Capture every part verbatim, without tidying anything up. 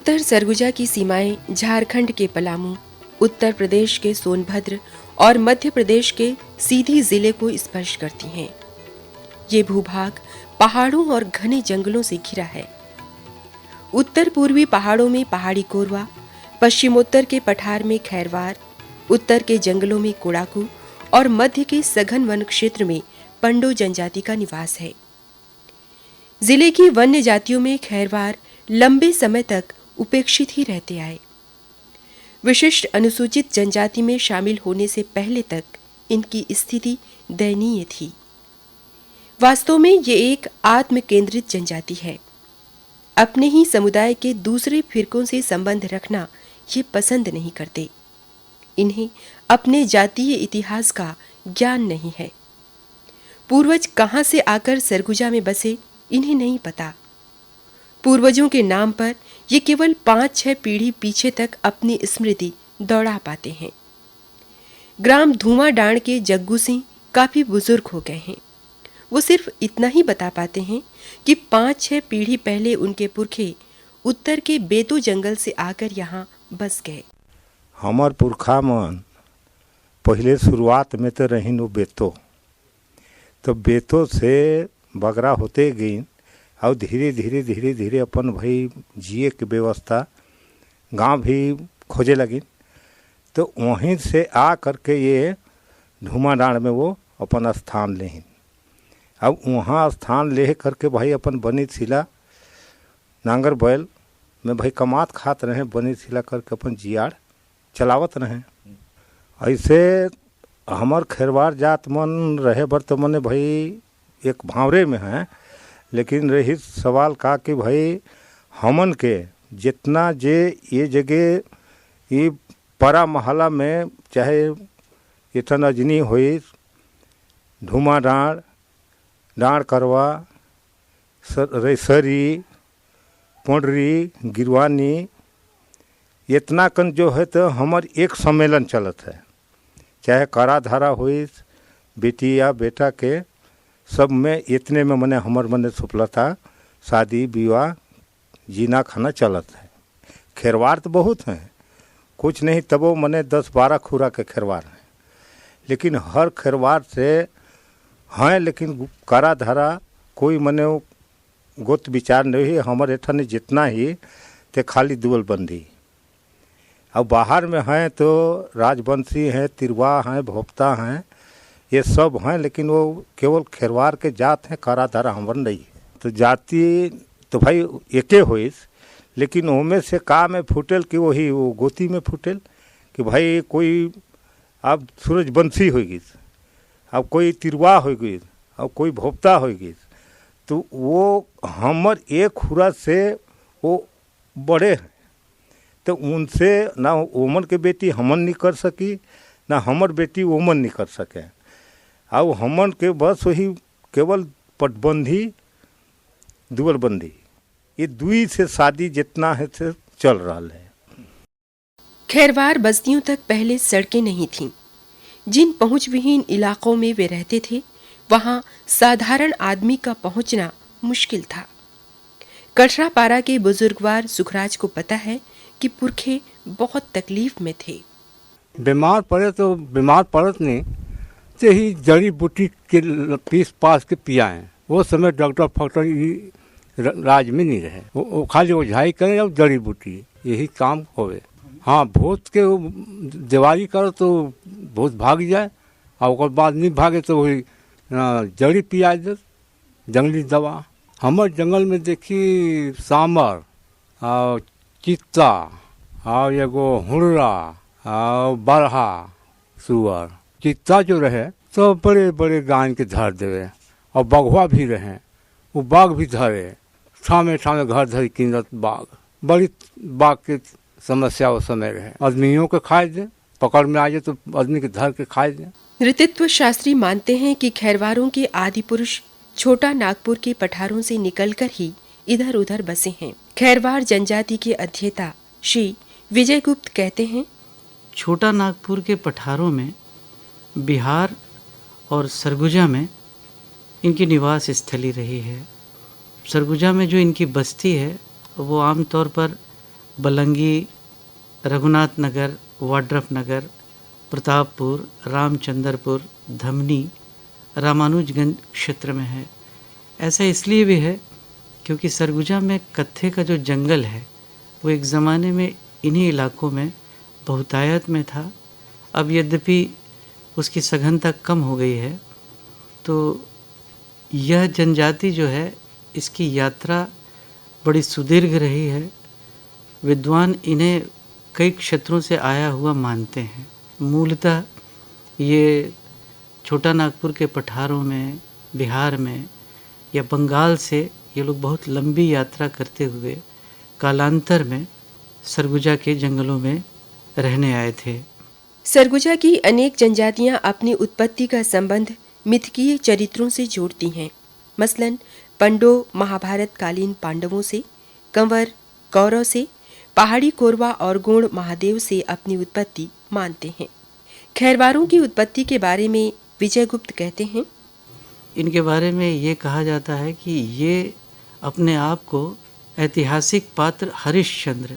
उत्तर सरगुजा की सीमाएं झारखंड के पलामू, उत्तर प्रदेश के सोनभद्र और मध्य प्रदेश के सीधी जिले को स्पर्श करती हैं। ये भूभाग पहाड़ों और घने जंगलों से घिरा है। उत्तर पूर्वी पहाड़ों में पहाड़ी कोरवा, पश्चिमोत्तर के पठार में खैरवार, उत्तर के जंगलों में कोड़ाकू और मध्य के सघन वन क्षेत्र में पंडो जनजाति का निवास है। जिले की वन्य जातियों में खैरवार लंबे समय तक उपेक्षित ही रहते आए। विशिष्ट अनुसूचित जनजाति में शामिल होने से पहले तक इनकी स्थिति दयनीय थी। वास्तव में ये एक आत्म केंद्रित जनजाति है। अपने ही समुदाय के दूसरे फिरकों से संबंध रखना ये पसंद नहीं करते। इन्हें अपने जातीय इतिहास का ज्ञान नहीं है। पूर्वज कहाँ से आकर सरगुजा में बसे, इन्हें नहीं पता। पूर्वजों के नाम पर ये केवल पाँच छह पीढ़ी पीछे तक अपनी स्मृति दौड़ा पाते हैं। ग्राम धुआं डांड के जग्गू सिंह काफी बुजुर्ग हो गए हैं। वो सिर्फ इतना ही बता पाते हैं कि पाँच छह पीढ़ी पहले उनके पुरखे उत्तर के बेतो जंगल से आकर यहाँ बस गए। हमर पुरखा मन पहिले शुरुआत में तो रहिन वो बेतो, तो बेतो से बगरा होते गइन, और धीरे धीरे धीरे धीरे अपन भाई जिए के व्यवस्था गांव भी खोजे लगिन। तो वहीं से आ करके ये धुमाडांड में वो अपन स्थान लेहिन। अब वहाँ स्थान ले करके भाई अपन बनी सिला नांगर बैल में भाई कमात खात रहे, बनी सिला करके अपन जियाड़ चलावत रहे। ऐसे हमर खेरवार जात मन रहे बर तो मने भाई एक भांवरे में है, लेकिन रही सवाल का कि भाई हमन के जितना जे ये जगह, ये परा महला में चाहे इथन अजनी होइस, ढूमा डांड़, डांड़ करवा, सर-, रेसरी, पोंडरी, गिरवानी, इतना कन जो है तो हमर एक सम्मेलन चलत है, चाहे करा धरा होइस, बेटी या बेटा के, सब में इतने में मने हमर मने सुफलता, शादी विवाह, जीना खाना चलत है। खेरवार तो बहुत हैं, कुछ नहीं तबो मने दस बारह खुरा के खेरवार हैं, लेकिन हर खेरवार से हैं, लेकिन करा धरा कोई मने वो गोत विचार नहीं है। हमर एठन जितना ही ते खाली दुअलबंदी, अब बाहर में हैं तो राजवंशी हैं, तिरवा हैं, भोपता हैं, ये सब हैं, लेकिन वो केवल खेरवार के जात हैं, करा धरा हमर नहीं है। तो जाति तो भाई एके होइस, लेकिन ओमे से का में फूटेल कि वही वो गोती में फूटेल कि भाई कोई अब सूरजवंशी हो गिस, अब कोई तिरवा हो गिस, अब कोई भोपता हो गिस, तो वो हमर एक खुरा से वो बड़े हैं, तो उनसे ना ओमन के बेटी हमन नहीं कर सकी, ना हमर बेटी ओमन नहीं कर सके। अब हमन के बस वही केवल पटबंदी, दुअलबंदी, ये दुई से शादी जितना है से चल रहा है। खैरवार बस्तियों तक पहले सड़कें नहीं थीं। जिन पहुंच विहीन इलाकों में वे रहते थे, वहां साधारण आदमी का पहुंचना मुश्किल था। कठरा पारा के बुजुर्गवार सुखराज को पता है कि पुरखे बहुत तकलीफ में थे। बीमार पड़े तो बीमार पड़त नहीं, तो ही जड़ी बूटी के ल-, पीस पास के पियाएं। वो समय डॉक्टर फॉक्टर ई र-, राज में नहीं रहे। वो, वो खाली ओझाई करें और जड़ी बूटी, यही काम होवे। हाँ, भूत के वो देवारी करो तो भूत भाग जाए, और ओकर बाद नहीं भागे तो वही, अ, जड़ी पिया दे, जंगली दवा। हमर जंगल में देखी सामर और चित्ता और एगो हुड़रा और बरहा सुअर। चित्ता जो रहे तो बड़े बड़े गायन के धर देवे, और बगवा भी रहे, वो बाघ भी धरे, ठामे ठामे घर धरी कीनत बाघ, बड़ी बाघ के समस्या उस समय रहे। आदमियों के खाए दे, पकड़ में आ जाए तो आदमी के धर के खाए दे। नृतत्व शास्त्री मानते हैं कि खैरवारों के आदि पुरुष छोटा नागपुर के पठारों से निकलकर ही इधर उधर बसे हैं। खैरवार जनजाति के अध्येता श्री विजय गुप्त कहते हैं, छोटा नागपुर के पठारों में, बिहार और सरगुजा में इनकी निवास स्थली रही है। सरगुजा में जो इनकी बस्ती है, वो आमतौर पर बलंगी, रघुनाथ नगर, वाड्रफ नगर, प्रतापपुर, रामचंद्रपुर, धमनी, रामानुजगंज क्षेत्र में है। ऐसा इसलिए भी है क्योंकि सरगुजा में कत्थे का जो जंगल है, वो एक ज़माने में इन्हीं इलाकों में बहुतायत में था। अब यद्यपि उसकी सघनता कम हो गई है, तो यह जनजाति जो है, इसकी यात्रा बड़ी सुदीर्घ रही है। विद्वान इन्हें कई क्षेत्रों से आया हुआ मानते हैं। मूलतः ये छोटा नागपुर के पठारों में, बिहार में या बंगाल से ये लोग बहुत लंबी यात्रा करते हुए कालांतर में सरगुजा के जंगलों में रहने आए थे। सरगुजा की अनेक जनजातियां अपनी उत्पत्ति का संबंध मिथकीय चरित्रों से जोड़ती हैं। मसलन, पंडो महाभारत कालीन पांडवों से, कंवर कौरव से, पहाड़ी कोरवा और गोंड महादेव से अपनी उत्पत्ति मानते हैं। खैरवारों की उत्पत्ति के बारे में विजय गुप्त कहते हैं। इनके बारे में ये कहा जाता है कि ये अपने आप को ऐतिहासिक पात्र हरिश्चंद्र,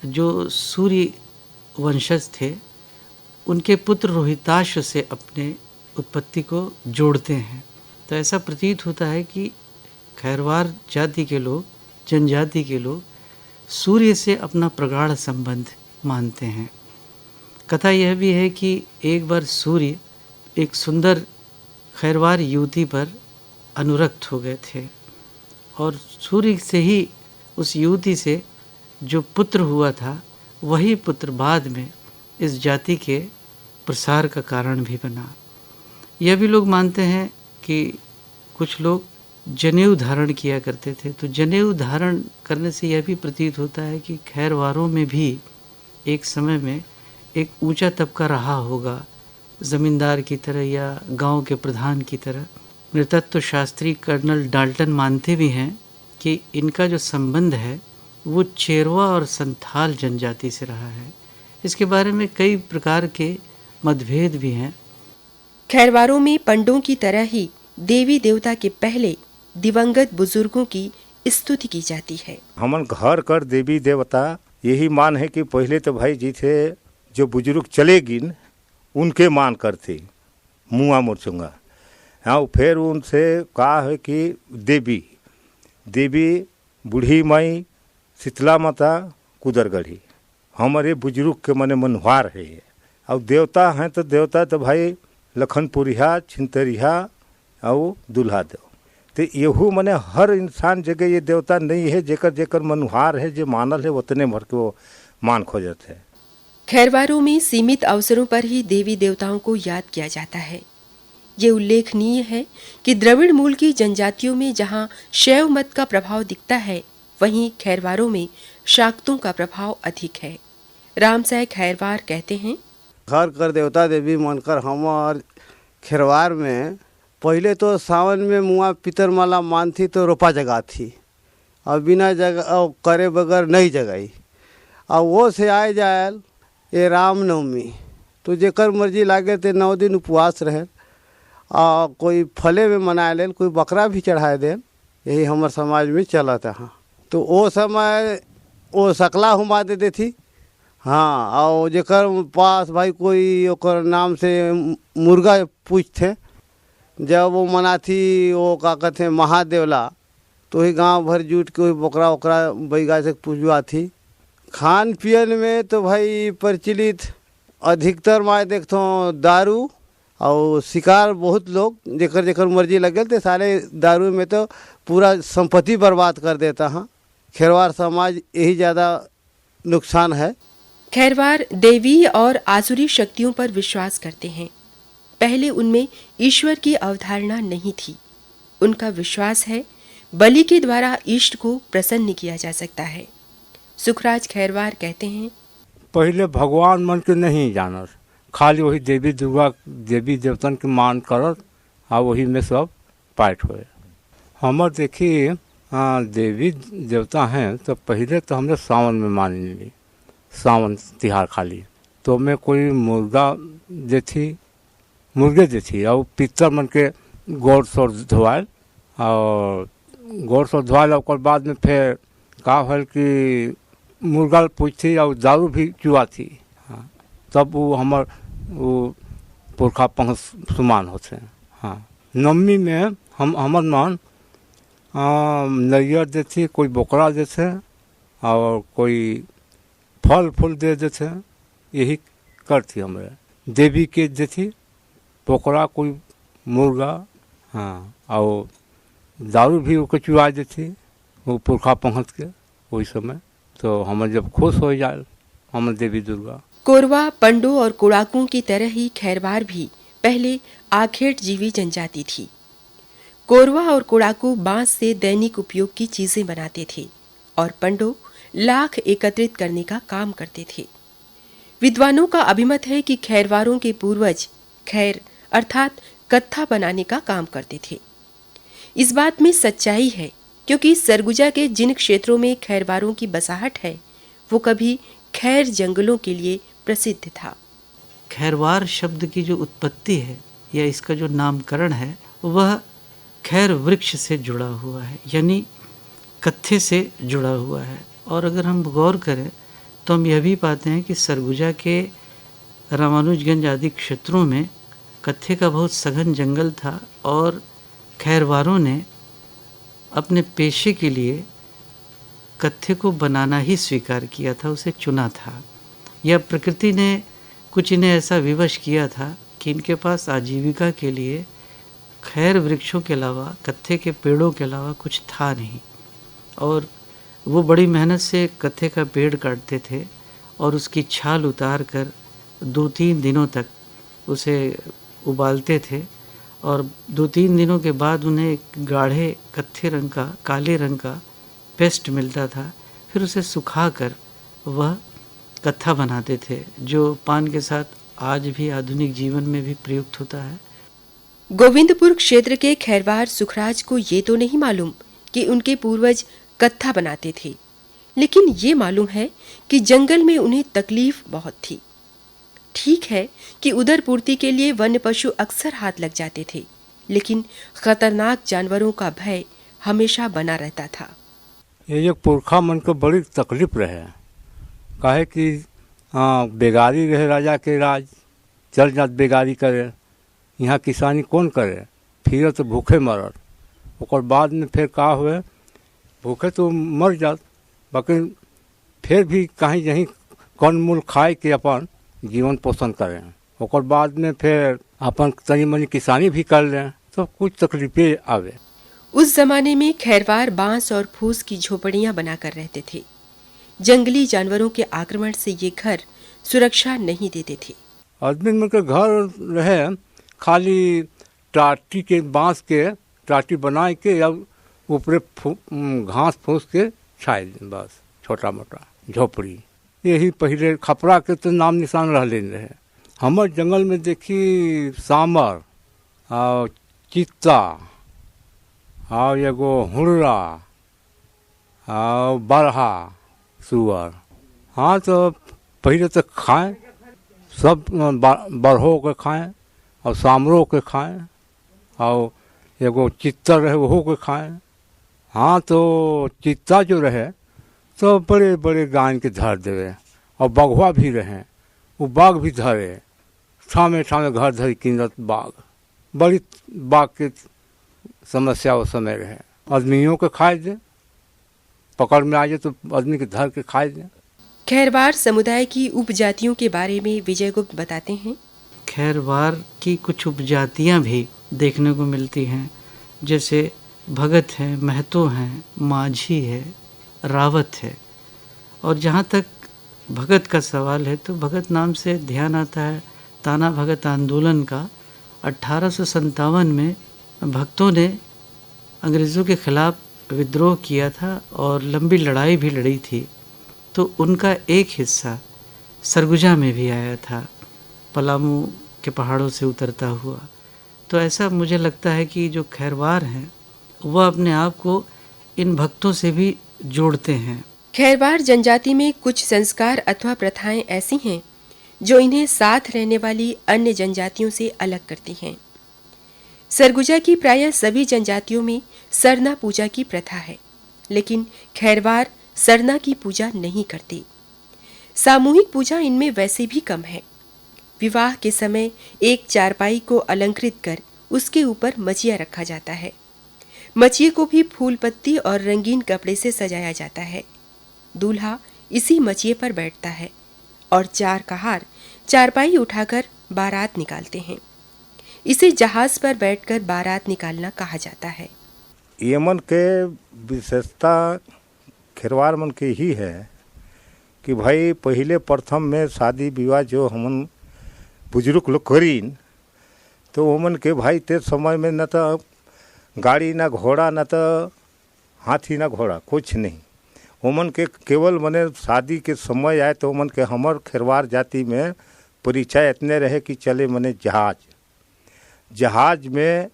जो सूर्य वंशज थे, उनके पुत्र रोहिताश्व से अपने उत्पत्ति को जोड़ते हैं। तो ऐसा प्रतीत होता है कि खैरवार जाति के लोग, जनजाति के लोग सूर्य से अपना प्रगाढ़ संबंध मानते हैं। कथा यह भी है कि एक बार सूर्य एक सुंदर खैरवार युवती पर अनुरक्त हो गए थे और सूर्य से ही उस युवती से जो पुत्र हुआ था, वही पुत्र बाद में इस जाति के प्रसार का कारण भी बना। यह भी लोग मानते हैं कि कुछ लोग जनेऊ धारण किया करते थे, तो जनेऊ धारण करने से यह भी प्रतीत होता है कि खैरवारों में भी एक समय में एक ऊंचा तबका रहा होगा, जमींदार की तरह या गांव के प्रधान की तरह। नृतत्व शास्त्री कर्नल डाल्टन मानते भी हैं कि इनका जो संबंध है, वो चेरवा और संथाल जनजाति से रहा है। इसके बारे में कई प्रकार के मतभेद भी हैं। खैरवारों में पंडों की तरह ही देवी देवता के पहले दिवंगत बुजुर्गों की स्तुति की जाती है। हमन घर कर देवी देवता यही मान है कि पहले तो भाई जी थे, जो बुजुर्ग चले गिन, उनके मान करते, मुआ मोर चुंगा। हाँ, फिर उनसे कहा है कि देवी, देवी, बूढ़ी माई, शीतला माता, कुदरगढ़ी, हमारे बुजुर्ग के मने मनुहार है। और देवता हैं तो देवता तो भाई लखनपुरिया, छिनतरिया और दुल्हा देव। तो यहू मने हर इंसान जगह ये देवता नहीं है, जेकर जेकर मनुहार है, जे मानल है, उतने भर के वो मान खोजत है। खैरवारों में सीमित अवसरों पर ही देवी देवताओं को याद किया जाता है। ये उल्लेखनीय है कि द्रविड़ मूल की जनजातियों में जहाँ शैव मत का प्रभाव दिखता है, वहीं खैरवारों में शाक्तों का प्रभाव अधिक है। रामसाय खैरवार कहते हैं, घर कर देवता देवी मनकर हमर खैरवार में पहले तो सावन में मुआ पितर माला मानथी तो रोपा जगाथी, और बिना जग-, अउ करे बगैर नहीं जगाई। और वो से आए जायल ये रामनवमी, तो जेकर मर्जी लागे ते नौ दिन उपवास रहे, और कोई फले में मनाए लेल, कोई बकरा भी चढ़ाए देल। यही हमर समाज में चलत है। तो ओ समय ओ सकला हुमा दे देथी। हाँ, और जेकर पास भाई कोई ओकर नाम से मुर्गा पूछथे, जब वो मनाथी, वो का कहथे, महादेवला, तो वही गांव भर जुट के वही बोकरा ओकरा बैगा से पूजवाथी। खान पियन में तो भाई प्रचलित अधिकतर माय देखथों दारू और शिकार। बहुत लोग जेकर जेकर मर्जी लगेल ते सारे दारू में तो पूरा संपत्ति बर्बाद कर देता। हाँ, खेरवार समाज यही ज़्यादा नुकसान है। खैरवार देवी और आसुरी शक्तियों पर विश्वास करते हैं। पहले उनमें ईश्वर की अवधारणा नहीं थी। उनका विश्वास है, बलि के द्वारा इष्ट को प्रसन्न किया जा सकता है। सुखराज खैरवार कहते हैं, पहले भगवान मन के नहीं जानत, खाली वही देवी दुर्गा, देवी देवतन के मान करत, आ वही में सब पाठ होए। हमर देखी, आ, देवी देवता हैं तो पहले तो हमने सावन में मान ली, सावन तिहार खाली। तो मैं कोई मुर्गा देथी, मुर्गे देथी, और पितर मन के गोड़ सोर धोवाल, और गोड़ सोर धोवाल, ओकर बाद में फिर का होल कि मुर्गा ल पूजथे अउ दारू भी चुआथे। हाँ, तब वो हमर, वो पुरखा पंख समान होथे। हाँ, नवमी में हम, हमर मन, आ, नरियर देथे, कोई बोकरा देथे अउ कोई फल फूल दे देथे, यही करथे हमरे। देवी के देथे, बोकरा कोई मुर्गा, हाँ, अउ दारू भी ओके चुआ देथे, वो पुरखा पंखत के, ओही समय। तो हमर जब खुश हो जाए, हमर देवी दुर्गा। कोरवा, पंडो और कोड़ाकू की तरह ही खैरवार भी पहले आखेट जीवी जनजाति थी। कोरवा और कोड़ाकू बांस से दैनिक उपयोग की चीजें बनाते थे और पंडो लाख एकत्रित करने का काम करते थे। विद्वानों का अभिमत है कि खैरवारों के पूर्वज खैर अर्थात कत्था बनाने का काम करते थे। इस बात में सच्चाई है, क्योंकि सरगुजा के जिन क्षेत्रों में खैरवारों की बसाहट है, वो कभी खैर जंगलों के लिए प्रसिद्ध था। खैरवार शब्द की जो उत्पत्ति है या इसका जो नामकरण है, वह खैर वृक्ष से जुड़ा हुआ है, यानी कत्थे से जुड़ा हुआ है। और अगर हम गौर करें, तो हम यह भी पाते हैं कि सरगुजा के रामानुजगंज आदि क्षेत्रों में कत्थे का बहुत सघन जंगल था और खैरवारों ने अपने पेशे के लिए कत्थे को बनाना ही स्वीकार किया था, उसे चुना था। या प्रकृति ने कुछ इन्हें ऐसा विवश किया था कि इनके पास आजीविका के लिए खैर वृक्षों के अलावा, कत्थे के पेड़ों के अलावा कुछ था नहीं। और वो बड़ी मेहनत से कत्थे का पेड़ काटते थे और उसकी छाल उतार कर दो तीन दिनों तक उसे उबालते थे और दो तीन दिनों के बाद उन्हें एक गाढ़े कत्थे रंग का, काले रंग का पेस्ट मिलता था। फिर उसे सुखाकर वह कत्था बनाते थे, जो पान के साथ आज भी आधुनिक जीवन में भी प्रयुक्त होता है। गोविंदपुर क्षेत्र के खैरवार सुखराज को ये तो नहीं मालूम कि उनके पूर्वज कत्था बनाते थे, लेकिन ये मालूम है कि जंगल में उन्हें तकलीफ बहुत थी। ठीक है कि उदर पूर्ति के लिए वन्य पशु अक्सर हाथ लग जाते थे, लेकिन खतरनाक जानवरों का भय हमेशा बना रहता था। ये जो पुरखा मन को बड़ी तकलीफ रहे, काहे कि, आ, बेगारी रहे राजा के राज, चल जात बेगारी करे, यहाँ किसानी कौन करे, फिर तो भूखे मरत। ओकर बाद में फिर का हुए, भूखे तो मर जात, बाकी फिर भी कहीं जहीं कंदमूल खाए के अपन जीवन पोषण करें। ओकर बाद में फिर अपन तनी मनी किसानी भी कर लें, तो कुछ तकलीफें आवे। उस जमाने में खैरवार बांस और फूस की झोपड़ियां बनाकर रहते थे। जंगली जानवरों के आक्रमण से ये घर सुरक्षा नहीं देते थे। आदमी मन के घर रहे, खाली टाटी के, बांस के टाटी बनाए के या ऊपरे फू-, उम, घास फूस के छाए दें, बस छोटा मोटा झोपड़ी। यही पहिले खपरा के तो नाम निशान रहले न रहे। हमर जंगल में देखी सामर, आ, चित्ता, आ, एगो हुड़रा, आ, बरहा, सुअर। हाँ, तो पहिले तो खाएं, सब ब-, बरहो के खाएं और सामरो के खाएं और एगो चित्ता रहे, ओहो के खाएं। हाँ, तो चित्ता जो रहे, तो बड़े बड़े गायन के धर देवे और बघवा भी रहे, वो बाघ भी धरे, ठामे ठामे घर धरी कीनत बाघ। बड़ी बाघ के समस्या उस समय रहे। आदमियों के खाए दे, पकड़ में आ जाए तो आदमी के धर के खाए दे। खैरवार समुदाय की उपजातियों के बारे में विजय गुप्त बताते हैं। खैरवार की कुछ उपजातियां भी देखने को मिलती हैं, जैसे भगत हैं, महतो हैं, माझी है, रावत है। और जहाँ तक भगत का सवाल है, तो भगत नाम से ध्यान आता है ताना भगत आंदोलन का। अठारह सौ संतावन में भगतों ने अंग्रेज़ों के खिलाफ विद्रोह किया था और लंबी लड़ाई भी लड़ी थी, तो उनका एक हिस्सा सरगुजा में भी आया था, पलामू के पहाड़ों से उतरता हुआ। तो ऐसा मुझे लगता है कि जो खैरवार हैं, वह अपने आप को इन भक्तों से भी जोड़ते हैं। खैरवार जनजाति में कुछ संस्कार अथवा प्रथाएं ऐसी हैं, जो इन्हें साथ रहने वाली अन्य जनजातियों से अलग करती हैं। सरगुजा की प्रायः सभी जनजातियों में सरना पूजा की प्रथा है, लेकिन खैरवार सरना की पूजा नहीं करते। सामूहिक पूजा इनमें वैसे भी कम है। विवाह के समय एक चारपाई को अलंकृत कर उसके ऊपर मचिया रखा जाता है। मचिए को भी फूल पत्ती और रंगीन कपड़े से सजाया जाता है। दूल्हा इसी मचिए पर बैठता है और चार कहार चारपाई उठाकर बारात निकालते हैं। इसे जहाज पर बैठकर बारात निकालना कहा जाता है। ये मन के विशेषता खेरवार मन के ही है कि भाई पहिले प्रथम में शादी विवाह जो हमन बुजुर्ग लोग करीन, तो ओमन के भाई ते समय में न तो गाड़ी, न घोड़ा, न तो हाथी, न घोड़ा, कुछ नहीं। ओमन के केवल मने शादी के समय आए तो ओमन के हमर खेरवार जाति में परिचय इतने रहे कि चले मने जहाज, जहाज में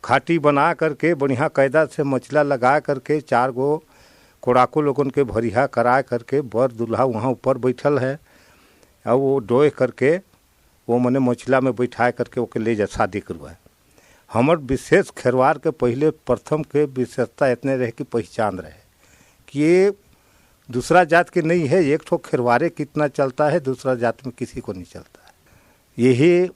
खाटी बना करके बढ़िया कायदा से मचला लगा करके चार गो कोड़ाकू लोगन के भरिया करा करके बर दूल्हा वहाँ ऊपर बैठल है और वो डोए करके वो मने मचला में बैठा करके ओके ले जा शादी करवाए। हमर विशेष खेरवार के पहिले प्रथम के विशेषता इतने रहे कि पहचान रहे कि ये दूसरा जात के नहीं है। एक ठो खेरवारे कितना चलता है, दूसरा जात में किसी को नहीं चलता है। यही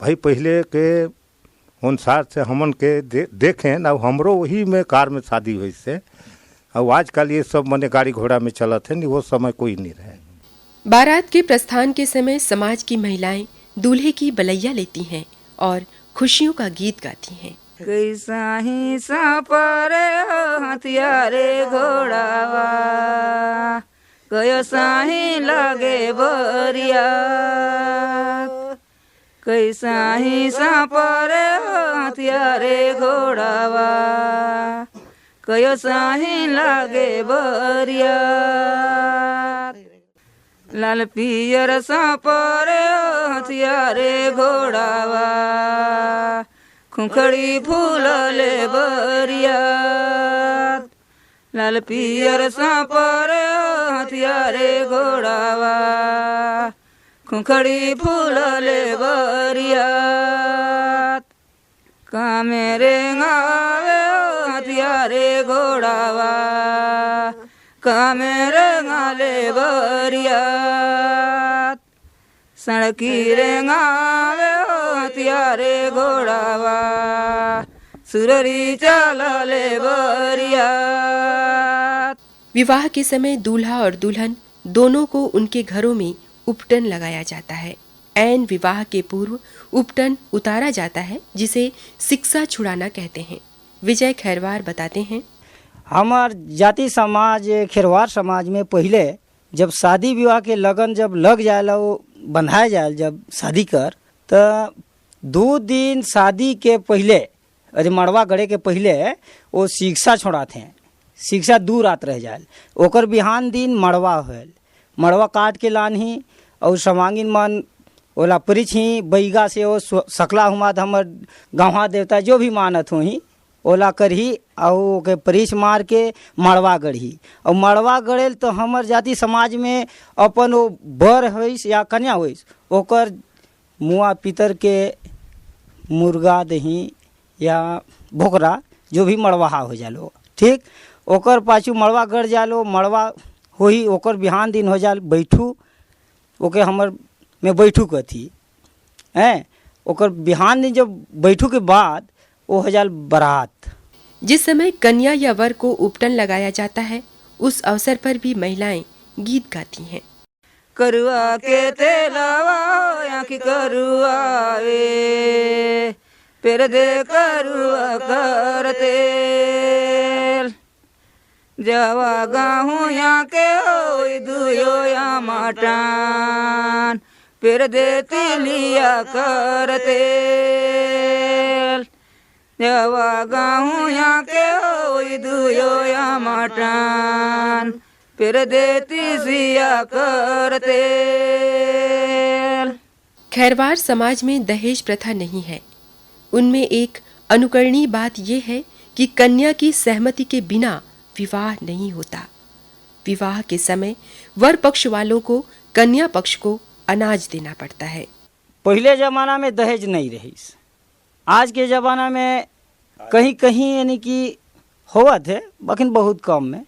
भाई पहिले के अनुसार से हमन के दे, देखें ना, हमरो वही में कार में शादी हुई से। और आजकल ये सब मने गाड़ी घोड़ा में चलत है, नहीं वो समय कोई नहीं रहे। बारात के प्रस्थान के समय समाज की महिलाएं दूल्हे की बलैया लेती हैं और खुशियों का गीत गाती हैं। कैसा ही सापरे हो हथियारे घोड़ावा, कैसा ही लागे बरिया, कैसा ही सापरे हो हथियारे घोड़ावा, कैसा ही लागे बरिया। लाल पियर सापरे हो हथियारे घोड़ावा, खुखड़ी फूलले बरिया। लाल पियर सापरे हो हथियारे घोड़ावा, खुखड़ी फूलले बरिया। कामे रेंगावे हो हथियारे घोड़ावा, कामे रेंगाले बरिया। सड़की रेंगावे हो हथियारे घोड़ावा, सुररी चलले बरिया। विवाह के समय दूल्हा और दुल्हन दोनों को उनके घरों में उपटन लगाया जाता है। ऐन विवाह के पूर्व उपटन उतारा जाता है, जिसे शिक्षा छुड़ाना कहते हैं। विजय खैरवार बताते हैं। हमर जाति समाज, खेरवार समाज में पहिले जब शादी विवाह के लगन जब लग जाएला, वो बंधाए जाए जब शादी कर, त दो दिन शादी के पहिले, अरे मड़वा गड़े के पहिले वो शिक्षा छोड़ाथे। शिक्षा दू रात रह जाए, ओकर बिहान दिन मड़वा होल। मड़वा काट के लानही और समांगिन मन ओला परिछही बैगा से, वो सु-, सकला हुमाद हमर गंवा देवता जो भी मानत होही, ओला करही अउ ओके परिछ मार के मड़वा गढ़ही। अउ मड़वा गड़ेल तो हमर जाति समाज में अपन वो बर होइस या कन्या होइस, ओकर मुआ पितर के मुर्गा दही या बोकरा, जो भी मड़वाहा हो जालो, ठीक। ओकर पाछू मड़वा गड़ जालो, मड़वा होही, ओकर बिहान दिन हो जाल बैठू, ओके हमर में बैठू कथी, हैं। ओकर बिहान दिन जब बैठू के बाद वो हो जाल बरात। जिस समय कन्या या वर को उपटन लगाया जाता है, उस अवसर पर भी महिलाएं गीत गाती हैं। करुआ के तेलावा, आँखी करुआवे, पेर दे करुआ कर तेल। जवा गाहूँ या के होई दुयो या मटान, पेर दे तिलिया कर तेल। जवा गाहूँ या के होई दुयो या मटान, पेर दे तिसिया कर तेल। खैरवार समाज में दहेज प्रथा नहीं है। उनमें एक अनुकरणीय बात यह है कि कन्या की सहमति के बिना विवाह नहीं होता। विवाह के समय वर पक्ष वालों को कन्या पक्ष को अनाज देना पड़ता है। पहिले जमाना में दहेज नहीं रहिस, आज के जमाना में कहीं कहीं यानी कि होवत है, लेकिन बहुत कम में।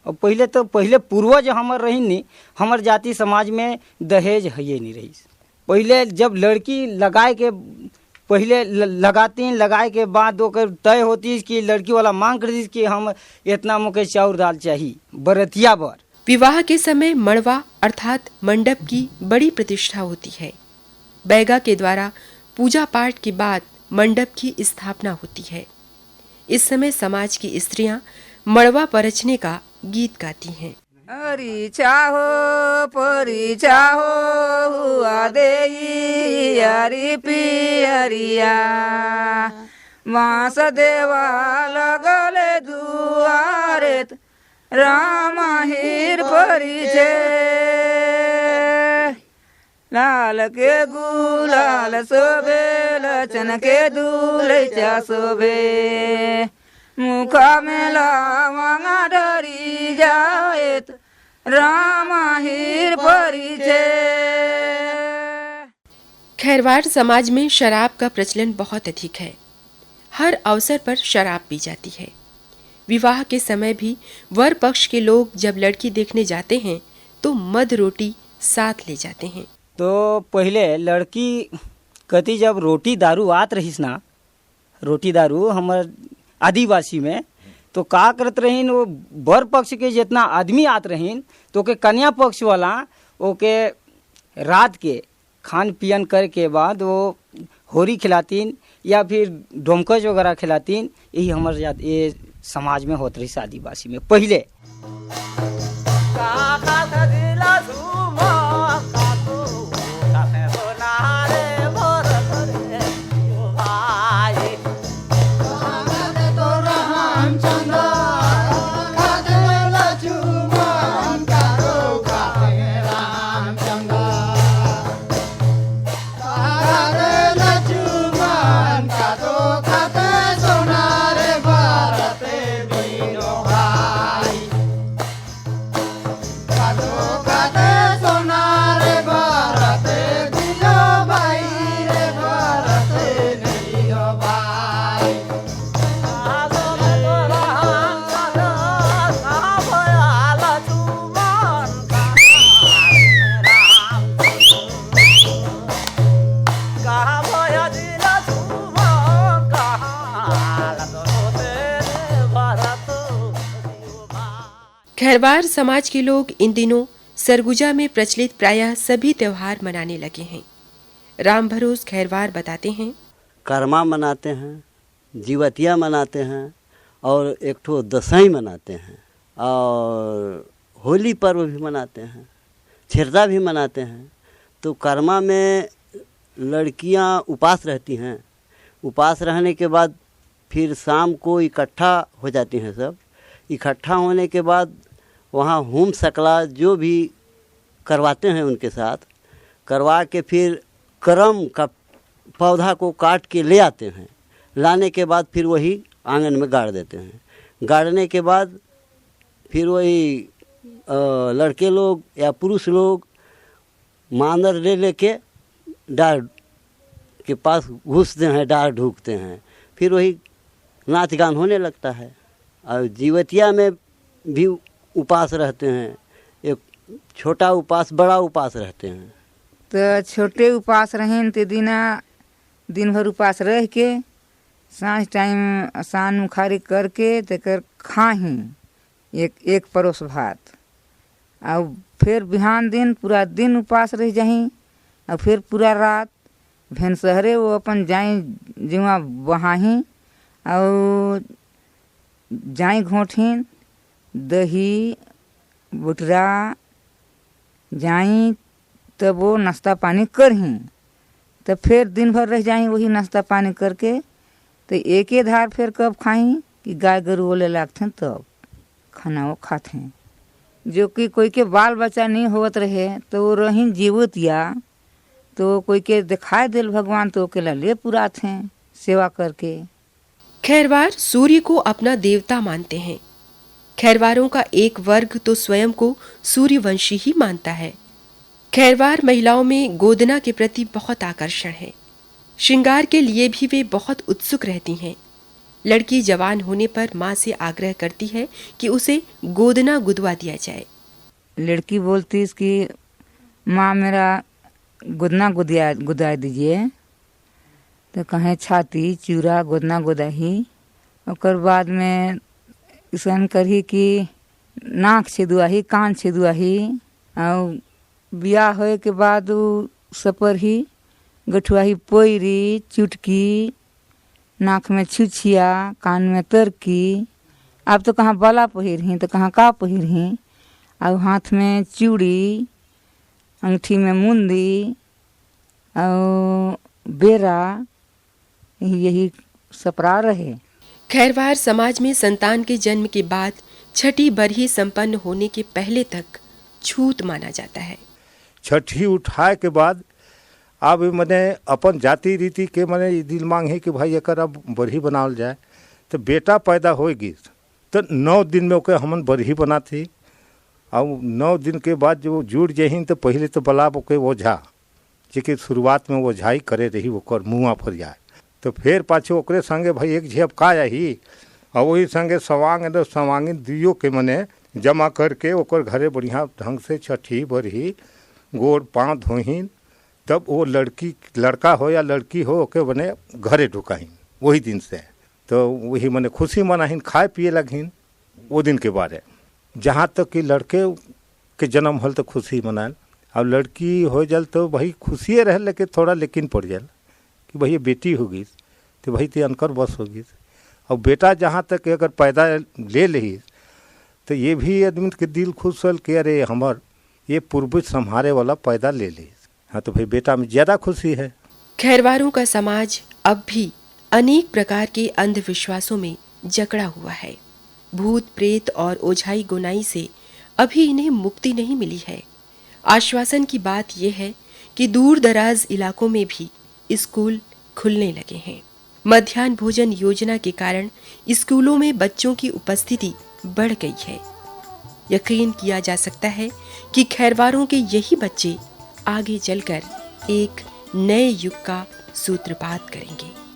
अब पहिले तो, पहिले पूर्वज हमर रहिन नी, हमर जाति समाज में दहेज हइये नहीं रहिस। पहिले जब लड़की लगाए के, पहिले ल-, लगातीन, लगाए के बाद ओकर तय होतीस कि लड़की वाला मांग करतीस कि हम इतना मोके चाउर दाल चाही बरतिया बर। विवाह के समय मड़वा अर्थात मंडप की बड़ी प्रतिष्ठा होती है। बैगा के द्वारा पूजा पाठ के बाद मंडप की स्थापना होती है। इस समय समाज की स्त्रियां मड़वा परचने का गीत गाती हैं। हरी चाहो परी चाहो हुआ देई यारी पियरिया। वासदेवा लगले दुआरे त राम हीर परिचे। लाल के गुलाल सोबे लचन के दुलैचा सोबे। मुखा में लावंगा डरी जाए त राम हीर परिचे। खैरवार समाज में शराब का प्रचलन बहुत अधिक है। हर अवसर पर शराब पी जाती है। विवाह के समय भी वर पक्ष के लोग जब लड़की देखने जाते हैं तो मद रोटी साथ ले जाते हैं। तो पहिले लड़की कति जब रोटी दारू आत रहिस ना, रोटी दारू हमर आदिवासी में, तो का करत रहिन, वो बर पक्ष के जितना आदमी आत रहिन, तो ओके कन्या पक्ष वाला ओके रात के खान पियन करे के बाद वो होरी खिलातीन या फिर डोमकच वगैरह खिलातीन। यही हमर जात, ये समाज में होत रहिस आदिवासी में पहिले। खैरवार समाज के लोग इन दिनों सरगुजा में प्रचलित प्रायः सभी त्योहार मनाने लगे हैं। राम भरोस खैरवार बताते हैं। करमा मनाते हैं, जीवतिया मनाते हैं और एक ठो दसई मनाते हैं और होली पर्व भी मनाते हैं, छेरदा भी मनाते हैं। तो करमा में लड़कियां उपास रहती हैं। उपास रहने के बाद फिर शाम को इकट्ठा हो जाती हैं सब। इकट्ठा होने के बाद वहाँ होम सकला जो भी करवाते हैं उनके साथ, करवा के फिर करम का पौधा को काट के ले आते हैं। लाने के बाद फिर वही आंगन में गाड़ देते हैं। गाड़ने के बाद फिर वही, अ, लड़के लोग या पुरुष लोग मांदर ले लेके डार के पास घुसते हैं, डार ढूकते हैं। फिर वही नाच गान होने लगता है। और जीवतिया में भी उपास रहते हैं, एक छोटा उपास, बड़ा उपास रहते हैं। तो छोटे उपास रहें ते दिना, दिन भर उपास रह के, सांझ टाइम सान मुखारी करके तेकर खाही एक, एक परोस भात। अउ फिर बिहान दिन पूरा दिन उपास रह जाही। अउ फिर पूरा रात भेनसहरे वो अपन जाई जुआ बहाही। अउ जाई घोंटहीन, दही, बुटरा, जाई, तब वो नाश्ता पानी करही। तब फिर दिन भर रह जाई वही नाश्ता पानी करके। तो एके धार फिर कब खाई कि गाय गरु ओले लागथे तब खाना वो खाथे। जो कि कोई के बाल बच्चा नहीं होवत रहे तो वो रही जीवतिया, तो कोई के दिखाई देल भगवान तो ओके ला ले पुराथे सेवा करके। खैरवार सूर्य को अपना देवता मानते हैं। खैरवारों का एक वर्ग तो स्वयं को सूर्यवंशी ही मानता है। खैरवार महिलाओं में गोदना के प्रति बहुत आकर्षण है। श्रृंगार के लिए भी वे बहुत उत्सुक रहती हैं। लड़की जवान होने पर माँ से आग्रह करती है कि उसे गोदना गुदवा दिया जाए। लड़की बोलती कि माँ, मेरा गोदना गुदिया गुदा दीजिए। तो कहे, छाती चूरा गोदना गोदाही। ओकर बाद में अइसन करही कि नाक छेदुआही, कान छेदुआही। और बियाह होए के बाद उ सपरही, गठुआही पोइरी, चुटकी, नाक में छुछिया, कान में तरकी। अब तो कहाँ बाला पहिरही, तो कहाँ का पहिरही। और हाथ में चूड़ी, अंगठी में मुंदी, और बेरा, यही, यही सपरा रहे। खैरवार समाज में संतान के जन्म के बाद छठी बरही संपन्न होने के पहले तक छूत माना जाता है। छठी उठाए के बाद अब मने अपन जाति रीति के मने ई दिल मांग है कि भाई एकर अब बरही बनावल जाए। तो बेटा पैदा हो गिस, तो नौ दिन में ओके हमन बरही बनाथी। और नौ दिन के बाद जो जुड़ जहिन, तो पहले तो बलाब ओके ओझा, जेके शुरुआत में ओझाई करे रही, ओकर मुआ फरियाए। तो फिर पाछे ओकरे संगे भाई एक झेप का आही, और वही संगे सवांग, तो सवांगिन दुइयो के मने जमा करके ओकर घरे बढ़िया ढंग से छठी बरही, गोड़ पाँव धोहिन, तब वो लड़की, लड़का हो या लड़की हो, ओके मने घरे ढुकाहिन वही दिन से। तो वही मने खुशी मनाहिन, खाए पिए लगिन वो दिन के बारे। जहाँ तक कि लड़के के जन्म होल तो खुशी मनाल, और लड़की हो जल तो वही खुशिये रहल, लेकिन थोड़ा लेकिन पड़ जाल कि भैया बेटी हो गई, तो भाई ते अनकर बस हो गई। और बेटा जहाँ तक अगर पैदा ले लेही, तो ये भी आदमी के दिल खुश होल कि अरे, हमर ये पूर्वज संभारे वाला पैदा ले ली। हाँ, तो भाई बेटा में ज़्यादा खुशी है। खैरवारों का समाज अब भी अनेक प्रकार के अंधविश्वासों में जकड़ा हुआ है। भूत प्रेत और ओझाई गोनाई से अभी इन्हें मुक्ति नहीं मिली है। आश्वासन की बात यह है कि दूर दराज इलाकों में भी स्कूल खुलने लगे हैं। मध्यान्ह भोजन योजना के कारण स्कूलों में बच्चों की उपस्थिति बढ़ गई है। यकीन किया जा सकता है कि खैरवारों के यही बच्चे आगे चलकर एक नए युग का सूत्रपात करेंगे।